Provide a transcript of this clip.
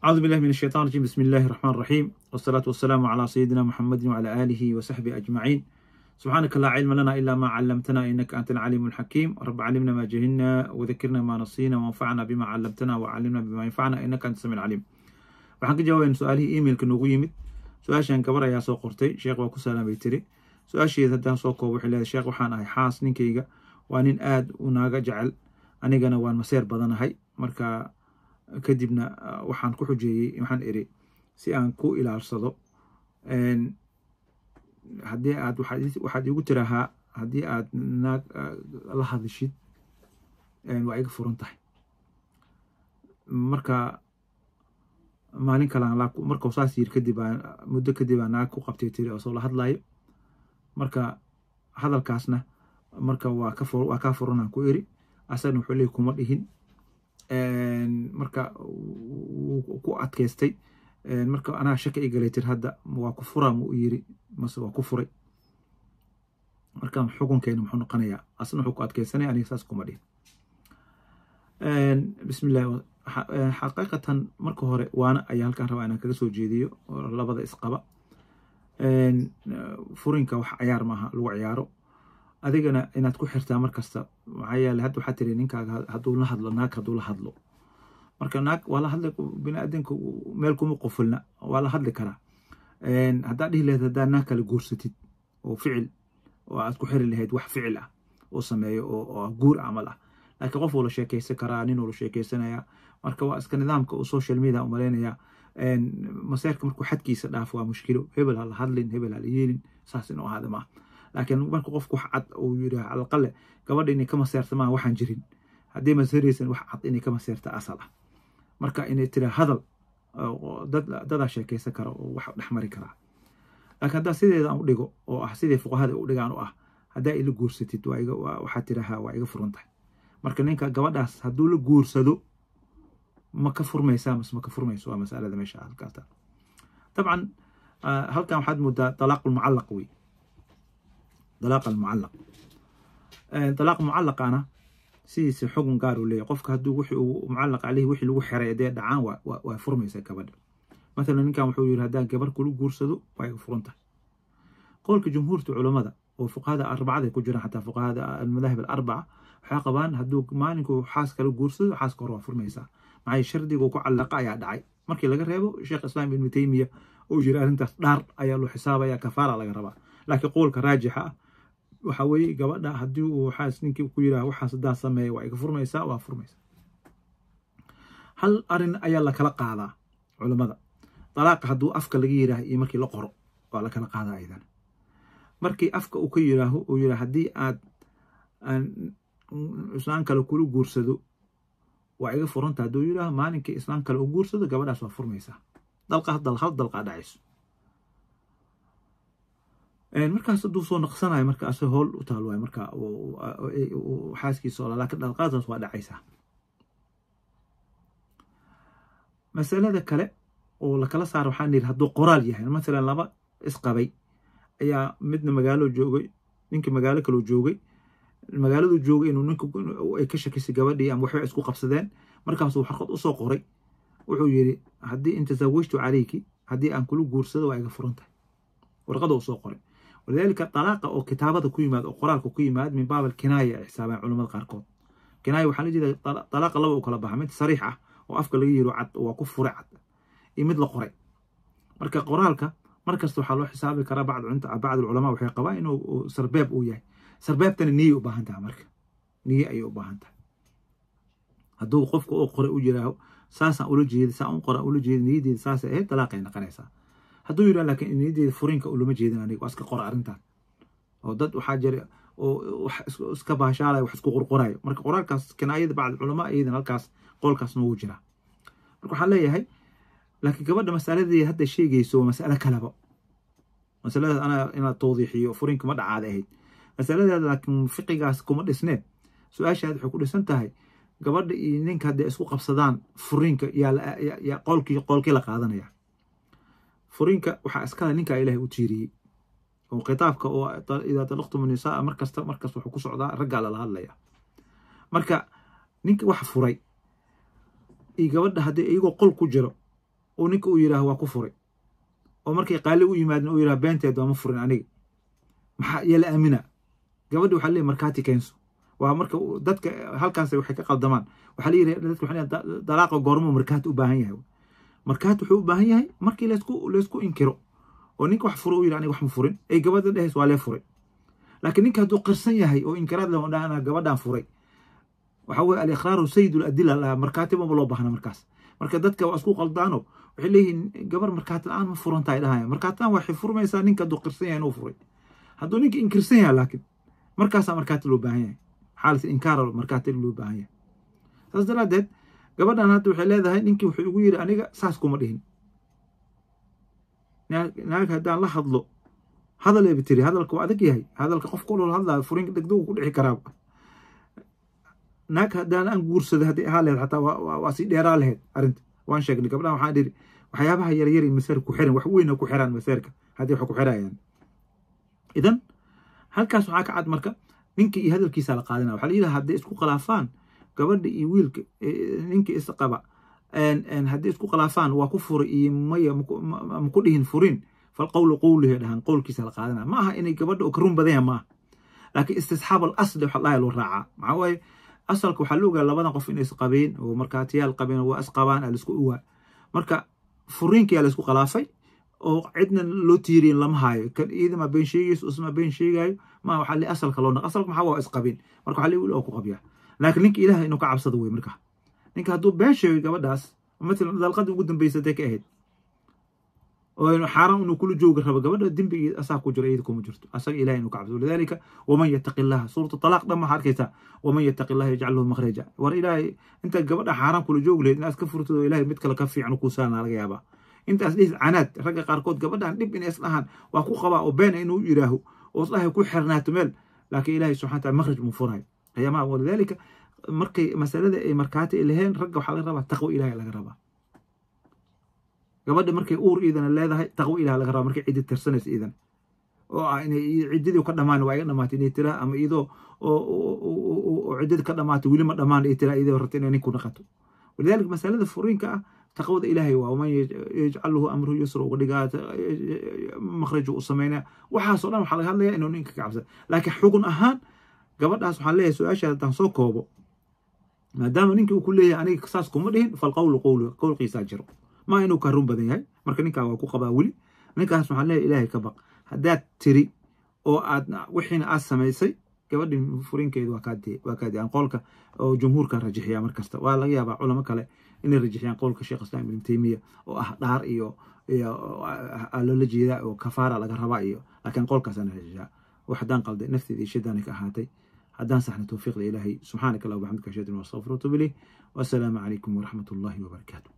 أعوذ بالله من الشيطان الرجيم. بسم الله الرحمن الرحيم، والصلاة والسلام على سيدنا محمد وعلى آله وصحبه أجمعين. سبحانك لا علم لنا إلا ما علمتنا إنك أنت العليم الحكيم. رب علمنا ما جهلنا وذكرنا ما نسينا وانفعنا بما علمتنا وعلمنا بما ينفعنا إنك أنت السميع العليم. Waxaan ka jawaabayna su-aalihii emailka noogu yimid. Su-aashan gabar ayaa soo qortay. Sheekh, waa ku salaamay, tiri. Su-aasheeda haddaan soo koobo, waxay leedahay: Sheekh, waxaan ahay xaas. Ninkayga waa nin aad u naaga jecel, anigana waan maseer badanahay. Marka kadibna waxaan ku xujeeyey, waxaan iri si aan ku ilaalsado, haddii aad waxaad igu tirahaa haddii aad naag la hadishid, waa iga furan tahay. Marka maalin kalaan markuu saas yiri kadib, muddo kadib aa naag ku qabtay, tiri, oo soo la hadlayo. Marka hadalkaasna marka waa kaa furanaan ku iri. Asagna wuxuu leey kuma dhihin. Marka wuu ku adkaystay. Marka anaa shaka i galay, tir, hadda waa ku furaa mu yiri mase waa ku furay? Marka xukunkeena muxuu noqonayaa? Asna wuxuu ku adkaysanaya aniga saas kuma dhihin. Bismillahi. Xaqiiqatan, marka hore waana ayaa halkaan rabaa inaan kaga soo jeediyo labada isqaba. Furinka wax cayaar maaha lagu ciyaaro. Adigana inaad ku xirtaa mar kasta. Maxaa yeelay, hadda waxaa tiri ninkaaga hadduu la hadlo naag, hadduu la hadlo, marka naag waa la hadli. Bini aadamka meel kuma qufulna, waa la hadli karaa. Haddaad dhihi lahayd haddaa naag kale guursatid oo ficil oo aad ku xiri lahayd, wax ficil ah oo sameeyo oo guur camal ah, laakiin qof wuu la sheekeysan karaa, nin uu la sheekeysanaya. Marka waa iska nidaamka uu social media umaleynaya. Maseerka markuu xadkiisa dhaafo waa mushkilo. Hebel ha la hadlin, hebel ha la yeelin, saas inuu ahaada maaha. Laakiin marka qofku wax cad uu yidhaah, calaqale gabadha inay ka maseerta maaha waxaan jirin. Haddii maseeraysan, wax cad inay ka maseerta asal ah. Marka inay tira hadal, dad dadaa sheekeysan kara oo wax dhex mari karaa. Laakiin haddaa sideeda aan u dhigo, oo ah sidii fuqahada u dhigaan, u ah haddaa ila guursatid, waa iga waxaad tirahaa waa iga furan tahay. Marka ninka gabadhaas hadduu la guursado, ma ka furmaysaa mase ma ka furmayso? Waa masalada meesha halkaas. Dabcan halkan waxaad moodaa talaaq mucallaq wey. Talaaq almucallaq, talaaq mucallaqana sidiisa xukun gaar uu leeyahay. Qofka hadduu wixii uu mucallaq caleyhi, wixii lagu xiray hadee dhacaan, waa furmaysaa gabadha. Mathalan, ninkan wuxuu yidhi haddaan gabar kula guursado, waa iga furan tahay. Qowlka jumhuurta culammada oo fuqahada arbacada ku jiraan, xataa fuqahada almadaahib alarbaca, waxay qabaan hadduu maalinku xaas kala guursado, xaaska hore waa furmaysaa. Maxay? Shardiga uu ku callaqa ayaa dhacay. Markii laga reebo Sheekh Islaam Ibnu Taymiya oo jira arrintaas dhaar ayaa loo xisaabaya, kafaara laga rabaa. Laakiin qowlka raajixa ah waxa weeye, gabadha haddii uu xaas ninkii ku yidhaah waxaas haddaa sameeya, waa iga furmaysaa, waa furmaysaa. Hal arrin ayaa la kala qaadaa culammada: dalaaqa hadduu afka laga yidhaah iyo markii la qoro waa la kala qaadaa. Aydan markii afka uu ka yidhaaho, uu yidhaah haddii aad islaan kale kula guursado, waa iga furanta, hadduu yidhaaho, maalinkii islaan kale u guursado, gabadhaas waa furmaysaa. Dalqa hal dalqaa dhacayso. Markaas hadduu soo naqsanayo, marka ase hool u taal waay. Marka xaaskiisa oo, laakiin dalqaadaas waa dhacaysaa. Masalada kale oo lakala saaro, waxaan yidhi hadduu qoraal yahay, mathalan laba isqabay ayaa midna magaalo joogay, ninka magaalo kaloo joogay. Magaaladu joogay inuu ninka ay ka shakisay gabadhii ama waxbay isku qabsadeen. Markaasuu warqad usoo qoray. Wuxuu yidhi haddii in tasawajtu calayki, haddii aan kula guursado, waa iga furan tahay. Warqada uu soo qoray. Walidaalika talaaqa oo kitaabada ku yimaad oo qoraalka ku yimaad, min baab alkinaaya ay xisaabaan culamada qaarkood. Kinaaya waxaa la jeeda talaaqa laba u kala baxa: mid sariix ah oo afka laga yiro cad, waa ku furay cad, iyo mid la qoray. Marka qoraalka markasta waxaa loo xisaabi karaa, bacd alculamaa waxay qabaan inuu sarbeeb uu yahay. Sarbeebtana niyay u baahan tahay. Marka niye ayay u baahan tahay. Hadduu qofka oo qoray u yiraaho saasaan ula jeeda, saan u qoran ula jeeda, niyaddeeda saasay ahayd, talaaqay noqonaysaa. Hadduu yidhaha laakiin niyaddeeda furinka ulama jeedin aniga, waa iska qora arrintan, oo dad waxaa jira oo wax iska baashaalayo, wax isku qorqorayo, marka qoraalkaas kinaayada bacd culamaa iyadan halkaas qowlkaasna wuu jiraa. Marka waxaan leeyahay, laakiin gabadha masaladii hadda sheegayso waa mas'alo kaleba. Masaladaas anaa inaad tawdiixiyo furinka ma dhacaada ahayd masaladaada, laakiin fiqigaas kuma dhisneen. Su-aashaad waxay ku dhisan tahay gabadha iyo ninka hadday isku qabsadaan furinka, yaa qoolkii la qaadanaya? Furinka waxaa iskale ninka Ilaahay u tiiriyey oo khitaabka oo idaa talaqtum nisaa markasta wuxuu ku socdaa raggaa lala hadlaya. Marka ninka wax furay iyo gabadha haddii iyagoo qol ku jiro Oo ninka uu yidhaaho waa ku furay, oo markay qaali u yimaadin uu yidhaho beenteed waa ma furin aniga, maxaa yaa la aamina? Gabadhi waxaa leeyahy markaati keenso. Waa marka dadka halkaas waxay ka qaldamaan. Waxaa la yidhi dadka waxay leeyihin dalaaqa goormuu markaati u baahan yahay? Markaati wuxuu u baahan yahay markii laysku inkiro oo ninka wax furo uu yidhi aniga wax ma furin, ay gabadha dhehays waa lee furay. Laakiin ninka hadduu qirsan yahay oo inkiraad leh oo dhaha anaa gabadhaan furay, waxa weye al-iqraaru sayidul adila lahaa, markaati maba loo baahna markaas. Marka dadka waa isku qaldaano, waxay leeyihiin gabar markaati la-aan ma furantahay dhahaya. Markaati la-aan waxay furmaysaa ninka hadduu qirsan yahay inuu furay. Hadduu ninka inkirsan yahay laakiin markaasaa markaati loo baahan yahay, xaalat inkaar markaati loo baahan yahay. Saas daraaddeed gabadhan hadda waxay leedahay ninkii wuxuu igu yidhi aniga saas kuma dhihin. Naag haddaan la hadlo hadaleeba tiri, hadalka waa adag yahay, hadalka qof ku dhol hadlaayo furinka degdegu ku dhici karaaba. Naag haddaan aan guursaday haddii ahaa lahayd xataa waa sii dheeraa lahayd arrinta. Waan sheegnay gabdhahan, waxaan idhi waxyaabaha yaryar iyo maseerka ku xiran wax weyn ku xiraan maseerka haddii wax ku xirayaan. Idan halkaas waxaa ka cad marka ninkii iyo hadalkiisa la qaadanaya. Waxaa la yidhaha hadday isku khilaafaan gabadha iyo wiilka, ninkii is qaba, haddii isku khilaafaan waa ku furay iyo maya ma ku dhihin furin, falqowlu qowlihi dhahaan, qowlkiisa la qaadanaya. Ma aha inay gabadha oo ka run badan yahay, ma aha, laakiin istisxaab al asli waxa dhahay loo raacaa. Maxaa waaye asalka waxaa la ogaa labadan qof inay isqabeen oo markaatiyaal qabeen oo waa isqabaan aa laisku ogaa. Marka furiinkiyaa laisku khilaafay oo cidna loo tiiriyin lama haayo, kan iidama been sheegayso usma been sheegayo ma, waxaa li asalka loo naq asalka maxaa waa isqabeen. Marka waxaa li wiil oo ku qabyaa, laakiin ninka ilaahay inuu ka cabsado wey. Marka ninka hadduu been sheegay gabadhaas matalan dalqadii ugu dambeysatay ka ahayd oo inuu xaaraan inuu kula joogi rabo gabadha, dembigii asaa ku jiro, iyada kuma jirto. Asaga ilahay inuu ka cabsado. Walidaalika waman yattaqi illaha, suurata talaaq dhan waxaa arkaysaa waman yattaqi illaha yajcal lahu makhraja. War ilaahay inta gabadha xaaraan kula joogi lahayd inaad iska furtid oo ilaahay mid kale ka fiican kuu saarna laga yaabaa. Intaas dhihis canaad ragga qaarkood gabadhan dhib inay isdhahaan waa ku qabaa oo beena inuu yidhaaho oo isdhahay ku xirnaato meel, laakiin ilaahay subxana taala makhraj muu furayo qiyaamaha. Walidaalika markay masalada ay markaati ay laheen ragga waxaa laga rabaa taqwo ilaahay laga rabaa. Gabadha markay uur iidana leedahay taqwo ilaah laga rabaa, markay ciddi tirsanayso iidan oo ah inay ciddadii ka dhammaan waa iga dhamaatay inay tiraa, ama iyadoo oo ciddadii ka dhamaatay weli ma dhammaan ay tiraa, iyadoo rabta inay ninku naqato. Walidaalika masalada furiinka ah taqwada ilaahay waa waman yajcal lahu amruhu yusra uga dhigaa makhraju u sameynaya. Waxaasoo dhan waxaa laga hadlaya inuu ninka ka cabsada. Laakiin xugun ahaan gabadhaas waxaan leeyahay su-aasha haddaan soo koobo, maadaama ninkii uu ku leeyahay aniga saas kuma dhihin, falqowlu qowlu qowlkiisaa jiro, ma inuu ka run badan yahay. Marka ninkaa waa ku qabaa weli, ninkaas waxaan leeyahay ilaahay ka baq. Haddaad tiri oo aad wixiina aad samaysay, gabadhii furinkeedu waa kaadee, waa kaadee. Aan qowlka oo jumhuurka rajixiyaa mar kasta, waa laga yaabaa culamo kale inay rajixiyaan qowlka Sheekh Islaam Ibn Taymiya oo ah dhaar iyo loola jeedaa oo kafaara laga rabaa iyo, laakiin qowlkaasaan rajixiyaa. Wax haddaan qalday nafteeda iyo shaydaani ka ahaatay, haddaan saxna towfiiqda ilaahay. Subxaanaka allahuma waxamdika, ashhadu an laa ilaha illa anta, astaghfiruka wa atuubu ilayh. Wassalaamu calaykum waraxmat ullahi wabarakaatu.